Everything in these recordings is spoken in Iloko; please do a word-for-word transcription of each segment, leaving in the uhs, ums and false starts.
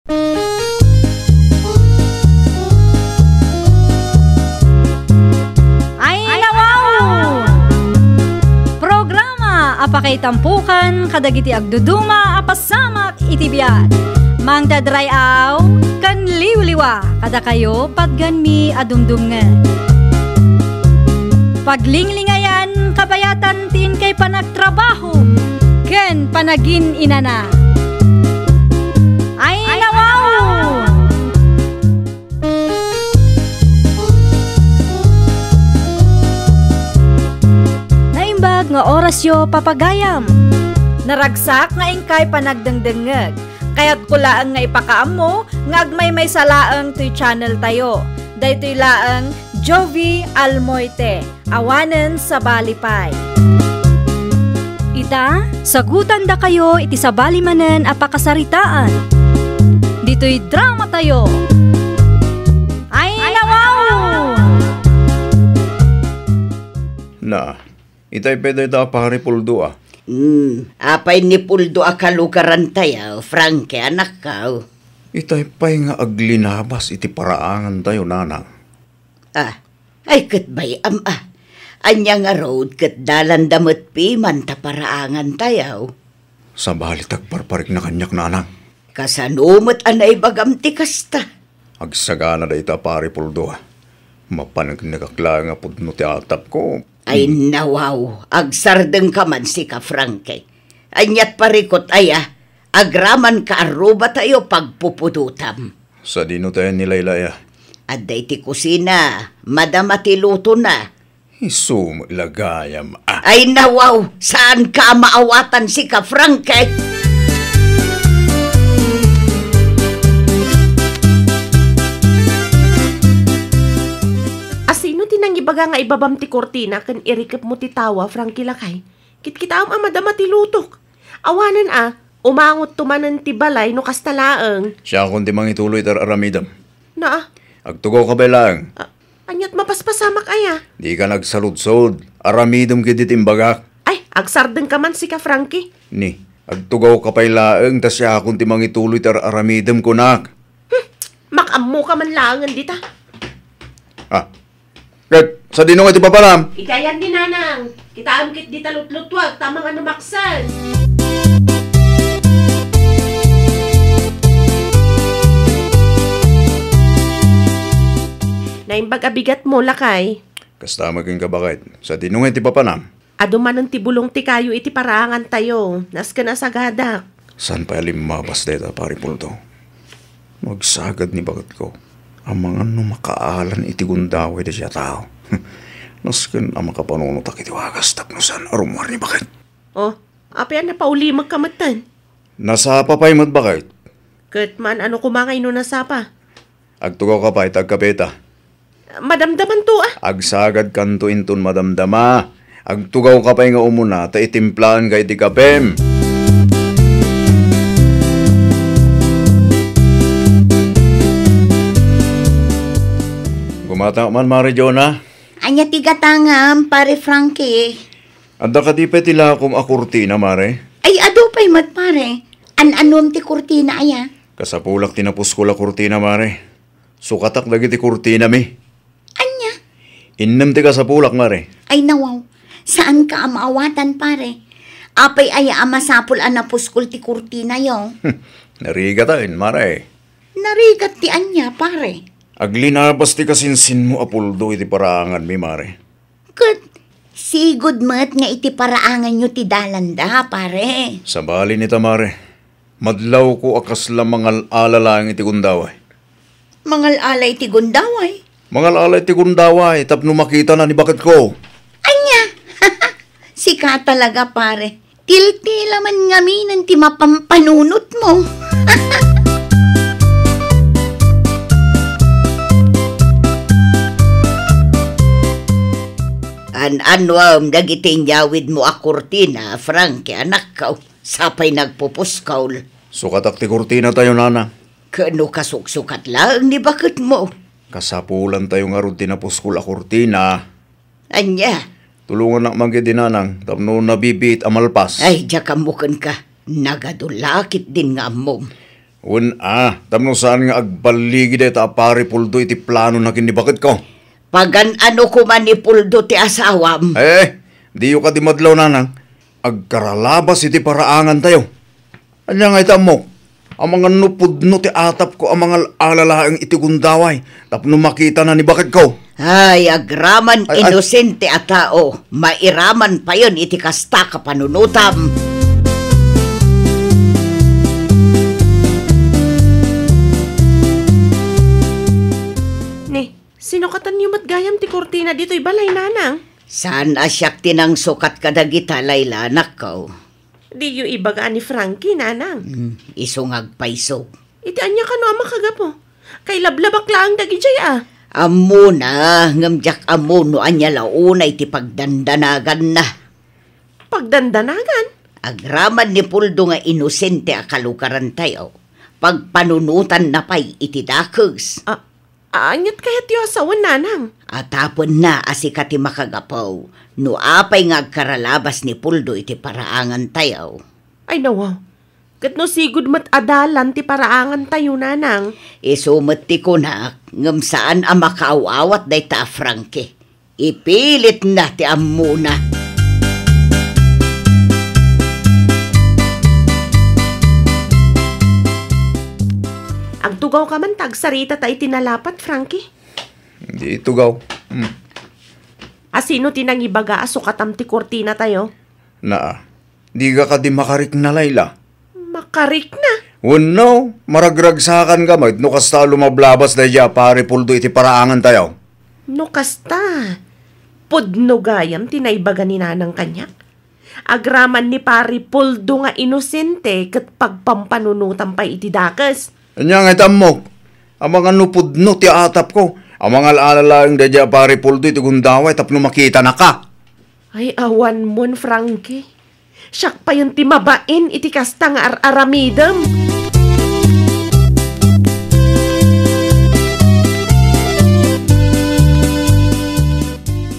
Ay, nawaw! Programa a pakaitampukan kadagiti agduduma a pasamak iti biag. Mangdadray-aw ken liwliwa kadakayo patgenmi a dumdumngeg. Paglinglingayan kabayatan ti inkay panagtrabaho ken panagin-inana. Ay, nawaw! Naimbag nga orasyo, papagayam. Naragsak nga inkay panagdengdengngeg. Kayatko laeng nga ipakaammo nga agmaymaysa laeng toy channel tayo. Daytoy laeng Jovi Almoite. Awanen sabali pay. Ita, sagutandakayo iti sabali manen a pakasaritaan. Ditoy drama tayo. Ay, nawaw! Na, itay pay dayta a pari Puldo a. Hmm, apay ni Puldo a kalugaran tayo, Frankie, anakko? Itay pay nga aglinabas iti paraangan tayo, nanang. Ah, ay ket bay-am a. Ania ngarud ket dalanda met piman ta paraangan tayo? Sabali ti agparparikna kaniak, nanang. Kasano met a naibagam ti kasta? Agsagana dayta a pari Puldo a. Mapanegnegak laeng a pudno ti atapko. Ay, hmm, nawaw, agsardengka man sika, Frankie. Aniat parikut aya, agramanka a ruba tayo pagpupudotam. Sadino tayo ni Laylay a? Adda iti kusina, madama ti lutona. Isu met la gayam a. Ay, nawaw, saanka a maawatan sika, Frankie. Asino ti nangibaga nga ibabam ti kurtina ken irikepmo ti tawa, Frankie lakay? Kitkitaem a madama ti lutok. Awanen a, umangotto manen ti balay no kasta laeng. Siakon ti mangituloy ti ar-aramidem. Naa. Agtugawka pay laeng. A-, aniat mapaspasamak aya? Dika nagsaludsod. Aramidem ketdi ti imbagak. Ay, agsardengka man sika, Frankie. Ni, agtugawka pay laeng ta siakon ti mangituloy ti ar-aramidem, kunak. Hmm, makaammoka man laengen dita. Ah, Ket, sadino nga iti papanam? Ikayan ni Nanang, kitaem ketdi ta lutlutuag, ta amangan no maksen. Naimbag a bigatmo, lakay. Kasta met kenka, baket. Sadino nga iti papanam? Adu manen ti bulong ti kayo iti paraangan tayo, nasken a sagadak. Saan pay a limmabas dayta, Pari Puldo? No agsagad ni baketko, amangan no makaalan iti gundaway daydiay a tao. Nasken a makapanunotak iti wagas tapno saan a rummuar ni baket. Oh, apay a napaulimekka metten? Nasapa pay met, baket. Ket maan-ano koma nga inno nasapa? Agtugawka pay ta agkapeta. Madamdamanto a. Agsagadkanto inton madamdama. Agtugawka pay nga umuna ta itimplaenka iti kapem. Gumatak man, Mare Jonah. Ania ti gatangam, Pare Frankie? Adda kadi pay ti lakom a kurtina, Mare? Ay, adu pay met, Pare. An-anuem ti kurtina aya? Kasapulak ti napuskol a kurtina, Mare. Sukatak dagiti kurtinami. Ania? Innem ti kasapulak, Mare. Ay, nawaw. Saanka a maawatan, Pare. Apay aya a masapul a napuskol ti kurtinayo? Narigataen, Mare. Narigat ti ania, Pare? Aglinabas ti kasinsinmo a Puldo iti paraanganmi, Mare. Ket sigud met nga iti paraanganyo ti dalanda, Pare. Sabali nita, Mare. Madlawko a kasla mangal-ala laeng iti gundaway. Mangal-ala iti gundaway? Mangal-ala iti gundaway tapno makitana ni baketko. Ania? Sika talaga, Pare. Tiltila man ngaminen ti mapampanunotmo. An-anuem dagiti inyawidmo a kurtina, Frankie, anakko, sapay nagpupuskol. Sukatak ti kurtina tayo, Nana. Ket no kasuksukat laeng ni baketmo? Kasapulan tayo ngarud ti napuskol a kurtina. Ania? Tulongannak man ketdi, Nanang, tapno nabibiit a malpas. Ay, diak ammo kenka. Nagadu la ketdin nga ammom. Wen a, tapno saan nga agballigi dayta a Pari Puldo iti planona ken ni baketko. Pagan-ano koma ni Puldo ti asawam? Eh, diyo kadi madlaw, nanang. Agkaralabas iti paraangantayo. Ania nga iti ammok? Amangan no pudno ti atapko a mangal-ala laeng iti gundaway tapno makitana ni baketko. Ay, agraman Ay, ay. inosente a tao, mairaman payen iti kasta kapanunotam. Ni, sinukatanyo met gayam ti kurtina ditoy balay, nanang? Saan a siak ti nangsukat kadagita, Layla, anakko. Diyo ibaga a ni Frankie, nanang. Hmm, isu nga agpayso. Iti ania kano a makagapu? Kailablabak laeng dagidiay a. Ammona, ngem diak ammo no ania la unay ti pagdandanaganna. Pagdandanagan? Agraman ni Puldo nga inosente a kalukarantayo. Pagpanunotanna pay iti dakes. A, Aniat kayatyo a sawen, nanang? Atapenna a sika ti makagapu no apay nga agkaralabas ni Puldo iti paraangantayo. Ay, nawaw. Ket no sigud met a dalan ti paraangantayo, nanang? Isu met ti kunak, ngem saan a makaaw-awat dayta a Frankie. Ipilitna ti ammona. Agtugawka man ta agsaritata iti nalapat, Frankie. Di itugaw. Hmm. A, sino ti nangibaga a sukatam ti kurtinatayo? Naa. Diga kadi makarikna, Layla? Makarikna? Wenno, maragragsakanka met no kasta a lumablabas daydiay a Pari Puldo iti paraangantayo? No kasta, pudno gayam ti naibaga ni nanang kaniak. Agraman ni Pari Puldo nga inosente ket pagpampanunotam pay iti dakes. Ania nga iti ammok? Amangan no pudno ti atapko a mangal-ala laeng daydiay a Pari Puldo iti gundaway tapno makitanaka. Ay, awan mon, Frankie. Siak payen ti mabain iti kasta nga ar-aramidem.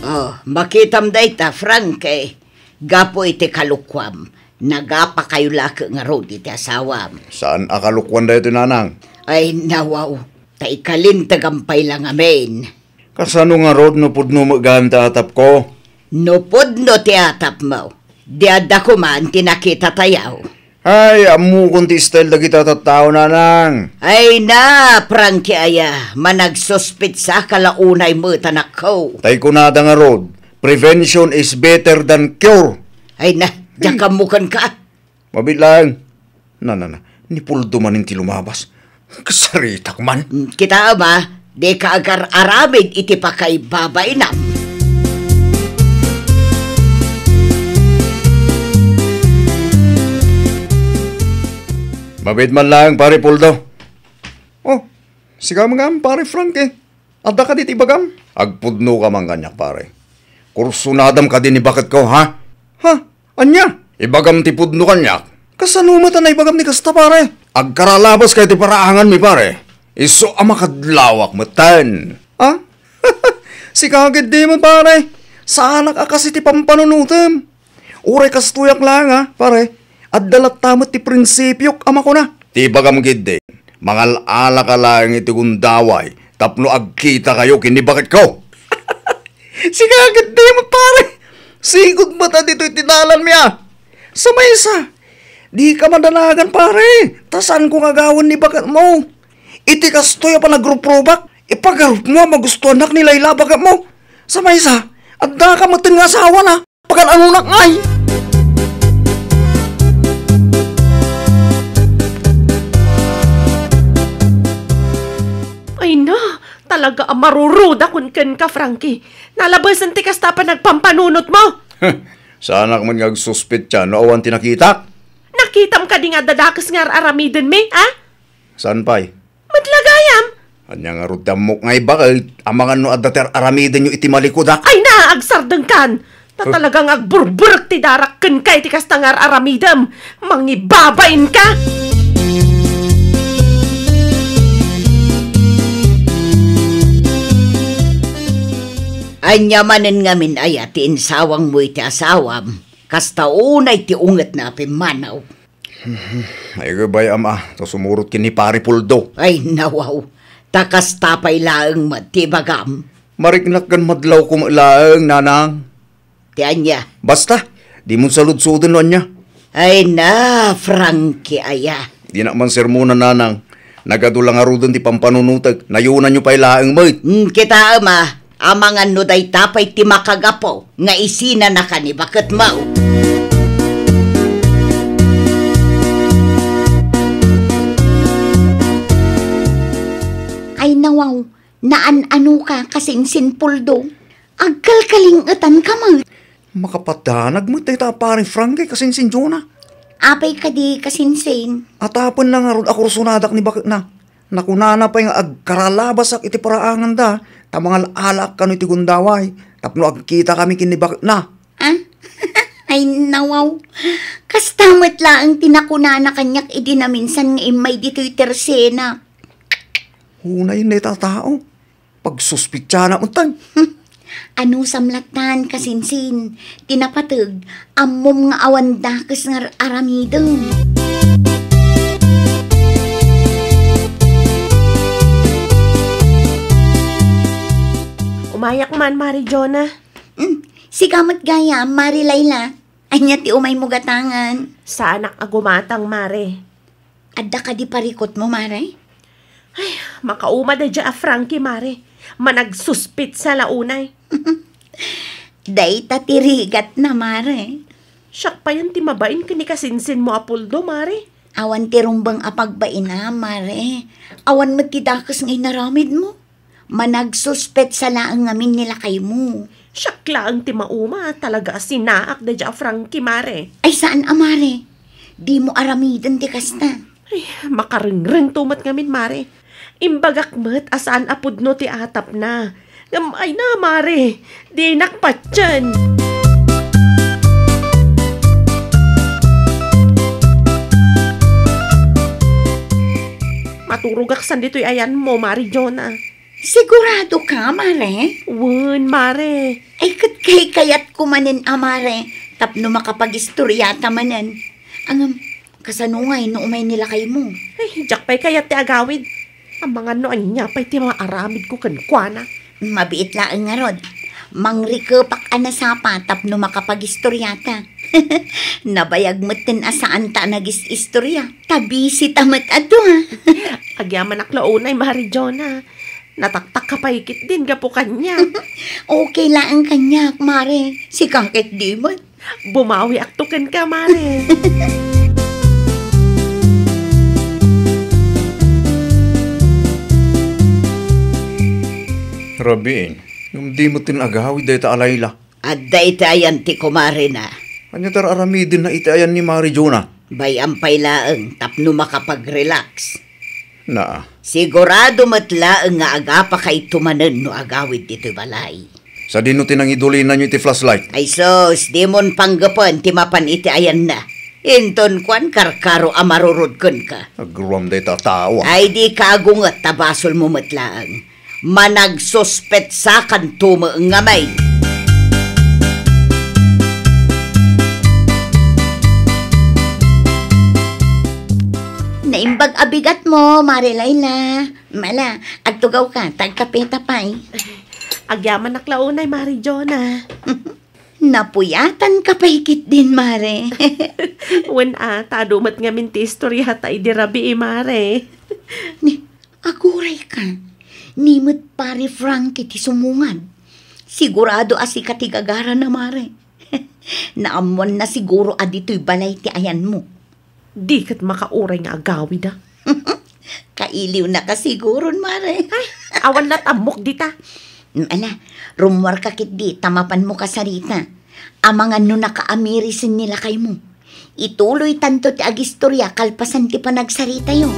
Oh, makitam dayta, Frankie. Gapu iti kalukuam, nagapakayo la ket ngarud iti asawam. Saan a kalukuan daytoy, nanang? Ay, nawaw, ta ikalintegam pay la ngamin. Kasano ngarud no pudno met gayam ti atapko? No pudno ti atapmo, di adda koma ti nakitatayo. Ay, ammokon ti style dagita tattao, nanang. Ay na, Frankie aya, managsuspitsaka la unay met, anakko. Tay kunada ngarud, prevention is better than cure. Ay na, diak ammo kenka. Mabiit laeng. Na, na, na. Ni Puldo manen ti lumabas. Kasaritak man. Mm, kitaem a, dika agar-aramid iti pakaibabainam. Mabiit man laeng, Pare Puldo. Oh, sika man, Pare Frank, eh. Adda kadi ti ibagam? Agpudnoka man kaniak, pare. Kursunadam kadi ni baketko, ha? Ha? Ania? Ibagam ti pudno kaniak. Kasano met a naibagam ti kasta, pare? Agkaralabas kayo ti paraanganmi, pare. Isu a makadlawak metten. Ha? Sika ketdi met, pare. Saanak a kas iti pampanunotem. Uray kastoyak laeng, a, pare, adda latta met ti prinsipiok a makuna. Ti ibagam ketdi, mangal-alaka laeng iti gundaway tapno agkitakayo ken ni baketko. Sika ketdi met, pare. Sigud met a ditoy ti dalanmi, a. Sa maysa, dika madanagan, pare, ta saanko nga agawen ni baketmo. Iti kastoy a panagruprubak, ipagarupmo a magustuanak ni Layla a baketmo. Sa maysa, addaka metten nga asawana. Pagan-anonak ngay? Ay na, talaga a marurudakon kenka, Frankie. Nalabasan ti kasta a panagpampanunotmo. Saanak met nga agsuspetsa no awan ti nakitak. Nakitam kadi nga adda dakes nga ar-aramidenmi, a? Saan pay? Met la gayam. Ania ngarud ti ammok nga ibaga, amangan no adda ti ar-aramidenyo iti malikudak? Ay na, agsardengkan! Ta talaga nga agburburek ti darak kenka iti kasta nga ar-aramidem. Mangibabainka! Ania manen ngamin aya ti insawangmo iti asawam? Kasta unay ti ungetna a pimmanaw. Ay, gabay, ama, ta sumurot ken ni Pare Puldo. Ay, nawaw. Ta kasta pay laeng met ti ibagam. Mariknak ken madlawko met laeng, nanang. Ti ania? Basta, dimon saludsoden no ania. Ay na, Frankie, aya. Dinak man sermonan, nanang. Nagadu la ngaruden ti pampanunotek. Nayonanyo pay laeng met. Hmm, kitaem a, amangan no dayta pay ti makagapu nga isinanaka ni baketmo. Ay nawaw, naan-anoka, kasinsin Puldo. Agkalkalingetanka met. Makapadanag met dayta a Pare Frankie, kasinsin Jonah. Apay kadi, kasinsin? Atapen la ngarud a kursonadak ni baketna. Nakunana pay nga agkaralabasak iti paraanganda, ta mangal-alaak kano iti gundaway, tapno agkitakami ken ni baketna. Ah? Ay, nawaw. Kasta met laeng ti nakunana kaniak idi naminsan nga immay ditoy Tersena. Unayen dayta a tao. Pagsuspetsanak met tay. Hmm. Anusam lattan, kasinsin, ti napateg, ammom nga awan dakes nga ar-aramidem. Umayak man, Mari Jonah. Hmm, sika met gayam, Mari Laila. Ania ti umaymo gatangan? Saanak a gumatang, Mare. Adda kadi parikutmo, Mare? Ay, makauma daydiay a Frankie, Mare. Managsuspetsa la unay. Dayta ti rigatna, Mare. Siak payen ti mabain ken ni kasinsinmo a Puldo, Mare. Awan ti rumbeng a pagbainam, Mare. Awan met ti dakes nga inaramidmo. Managsuspetsa laeng ngamin ni lakaymo. Siak laeng ti mauma, talaga a sinaak daydiay a Frankie, Mare. Ay, saan a, Mare? Dimo aramiden ti kasta. Ay, makarengrengto met ngamin, Mare. Imbagak met a saan a pudno ti atapna. Ngem ay na, Mare, dinak patien. Maturogak san ditoy ayanmo, Mari Jonah. Sigurado ka, Mare? Wen, Mare. Ay, ket kaykayatko manen a, Mare, tapno makapagistoriata manen. Ngem, kasano ngay no umay ni lakaymo? Ay, diak pay kayat ti agawid. Amangan no ania pay ti maaramidko kenkuana. Mabiit laeng ngarud. Mangrikepak a nasapa tapno makapagistoriata. Nabayag metten a saanta a nagis-istoria. Ta busy ta met adu, ha? Agyamanak la unay, Mari Jonah. Nataktak ka pay ketdin gapu kaniak. Okay laeng kaniak, Mare. Sika ketdi met. Bumawiakto kenka, Mare. Rabiin, ngem di metten agawid dayta a Laila. Adda iti ayan ti kumarena. Ania ti ar-aramidenna iti ayan ni Mari Jonah? Bay-am pay laeng tapno makapag-relax. Naa. Sigurado met laeng nga agapakayto manen no agawid ditoy balay. Sadino ti nangidulinanyo iti flashlight? Ay sus, dimon panggepen ti mapan iti ayanna. Inton kuan, karkaro a marurod kenka. Agruam dayta a tao, ah. Ay, di ka agunget ta basolmo met laeng. Managsuspetsakanto met ngamin. Naimbag a bigatmo, Mare Laila. Mala, agtugawka, ta agkapeta pay. Agyamanak la unay, Mare Jonah. Napuyatanka pay ketdin, Mare. Wen a, ta adu met ngamin ti istoriata idi rabii, Mare. Ni, agurayka. Ni met Pare Frankie ti sumungad. Sigurado a sika ti gagarana, Mare. Naammoanna siguro a ditoy balay ti ayanmo. Di ket makauray nga agawid, a. Kailiwnaka siguron, Mare. Ay, awan la tammok dita. Mm, ala, rummuarka ketdi ta mapanmo kasarita. Amangan no nakaamiri sen ni lakaymo. Ituloytanto ti agistoria kalpasan ti panagsaritayo.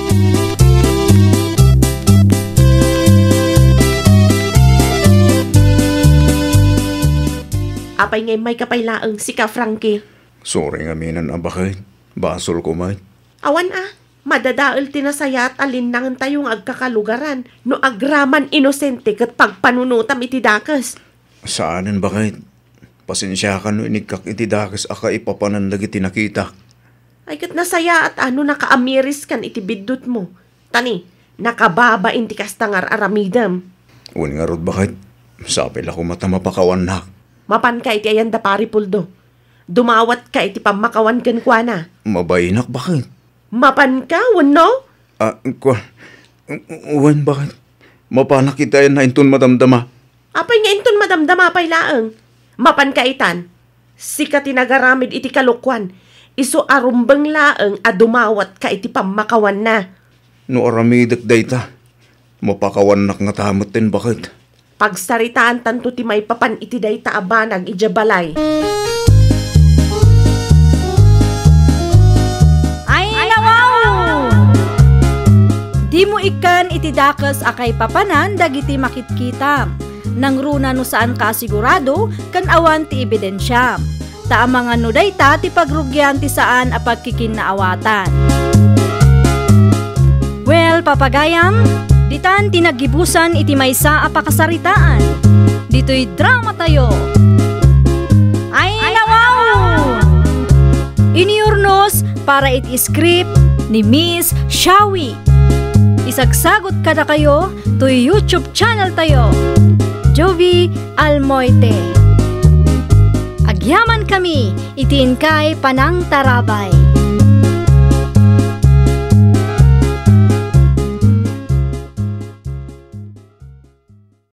Apay nga immayka pay laeng, sika, Frankie? Sorry ngamin a, baket. Basolko met. Awan a, madadael ti nasayaat a linnangentayo nga agkakalugaran no agraman inosente ket pagpanunotam iti dakes. Saanen, baket. Pasensiakan no inikkak iti dakes a kaipapanan dagiti nakitak. Ay ket nasayaat a no nakaamiriskan iti biddutmo. Tani, nakababain ti kasta nga ar-aramidem. Wen ngarud, baket, sapay la koma ta mapakawannak. Mapanka iti ayan da Pari Puldo. Dumawatka iti pammakawan kenkuana. Mabainak, baket. Mapanka, wenno? Ah, kua-, wen, baket. Mapanak iti ayanna inton madamdama. Apay nga inton madamdama pay laeng? Mapanka itan. Sika ti nagaramid iti kalokuan. Isu a rumbeng laeng a dumawatka iti pammakawanna. No aramidek dayta, mapakawannak ngata metten, baket. Pagsaritaantanto ti maipapan iti dayta a banag idiay balay. Ay, nawaw! Dimo ikkan iti dakes a kaipapanan dagiti makitkitam. Nangruna no saanka a sigurado ken awan ti ebidensiam. Ta amangan no dayta ti pagrugian ti saan a pagkikinnaawatan. Well, papagayam, ditan ti naggibusan iti maysa a pakasaritaan. Ditoy drama tayo. Ay, nawaw! Iniurnos para iti script ni Miss Shawi. Isagsagot kadakayo toy YouTube channel tayo, Jovi Almoite. Agyaman kami iti inkay panangtarabay.